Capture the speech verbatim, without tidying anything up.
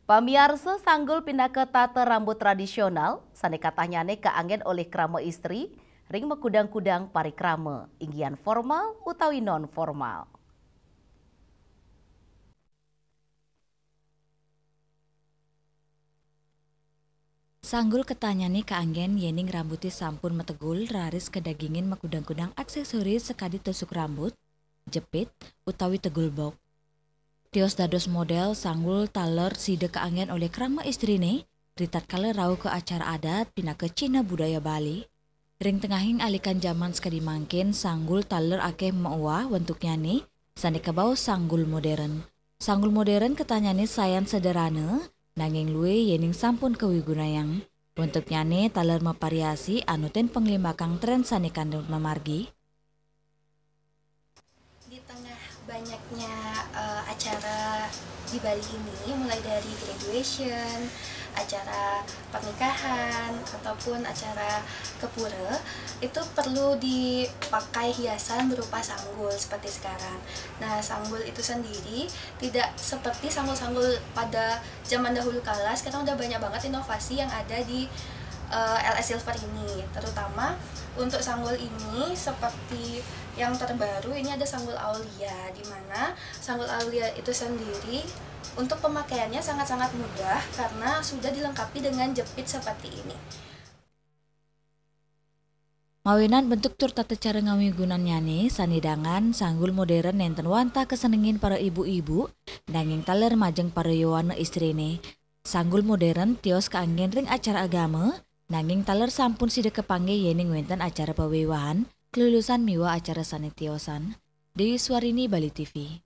Pamiarsa, sanggul pinaka tata rambut tradisional sane katahnyane kaanggen olih krama istri ring makudang-kudang parikrama, inggihan formal utawi non formal. Sanggul katahnyane kaanggen yening rambute sampun mategul, raris kadagingin makudang-kudang aksesoris sakadi tusuk rambut, jepit, utawi tegul bok. Tios dados model, sanggul taler sida kaanggen olih krama istrine ritatkala rauh ka acara adat pinaka cihna budaya Bali. Ring tengahing alikan jaman sakadi mangkin, sanggul taler akeh maowah wentuknyane sane kabaos sanggul modern. Sanggul modern katahnyane sayan sederhana, nanging luih yening sampun kawigunayang. Wentuknyane taler mapariasi anutin panglimbakang tren sane kantun mamargi. Di tengah banyaknya, eh, acara di Bali ini, mulai dari graduation, acara pernikahan, ataupun acara ke pura, itu perlu dipakai hiasan berupa sanggul seperti sekarang. Nah, sanggul itu sendiri tidak seperti sanggul-sanggul pada zaman dahulu kala. Sekarang udah banyak banget inovasi yang ada di, eh, L S Silver ini. Terutama untuk sanggul ini, seperti yang terbaru, ini ada sanggul aulia, di mana sanggul aulia itu sendiri untuk pemakaiannya sangat-sangat mudah karena sudah dilengkapi dengan jepit seperti ini. Mawinan bentuk tur tata cara ngawigunannyane sane dangan, sanggul modern nenten wantah kasenengin para ibu-ibu, nanging taler majeng para yowana istrine. Sanggul modern tios kaanggen ring acara agama, nanging taler sampun sida kapanggih yening wenten acara pawiwahan, kelulusan miwah acara sane tiosan. Dewi Swarini, Bali T V.